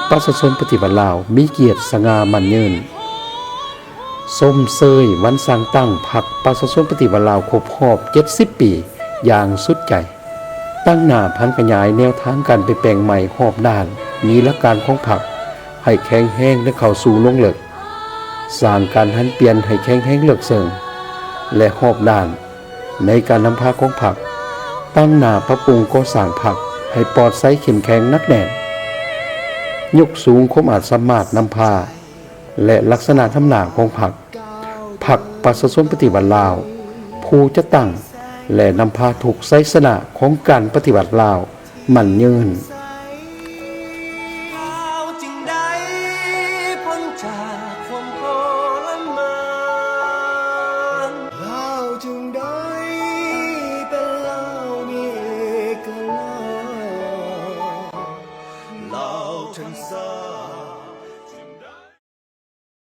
ປະຊາຊົນປະຕິວັດລາວມີກຽດສະຫງ່າໝັ້ນຍືນ. ຊົມເຊີຍວັນສ້າງຕັ້ງພັກປະຊາຊົນປະຕິວັດລາວຄົບຮອບເຈັດສິບປີຢ່າງສຸດໃຈ. ຕັ້ງໜ້າຜັນຂະຫຍາຍແນວທາງການປ່ຽນແປງໃໝ່ຮອບດ້ານ, ມີຫຼັກການຂອງພັກໃຫ້ແຂງແຮງ ແລະ ເຂົ້າສູ່ລົງເລິກ, ສ້າງການຫັນປ່ຽນໃຫ້ແຂງແຮງເລິກເຊິ່ງ ແລະ ຮອບດ້ານໃນການນຳພາຂອງພັກ, ຕັ້ງໜ້າປັບປຸງກໍ່ສ້າງພັກໃຫ້ປອດໃສເຂັ້ມແຂງໜັກແໜ້ນ, ຍົກສູງຄວາມອາດສາມາດນຳພາ ແລະ ລັກສະນະນຳໜ້າຂອງພັກ, ພັກປະຊາຊົນປະຕິວັດລາວ ຜູ້ຈັດຕັ້ງ ແລະ ນຳພາທຸກໄຊຊະນະຂອງການປະຕິວັດລາວໝັ້ນຍືນ. ລາວຈຶ່ງໄດ້ພົ້ນຈາກຄວາມທໍລະມານ, ລາວຈຶ່ງໄດ້ເປັນລາວມີເອກະລາດ, ລາວທັນສາ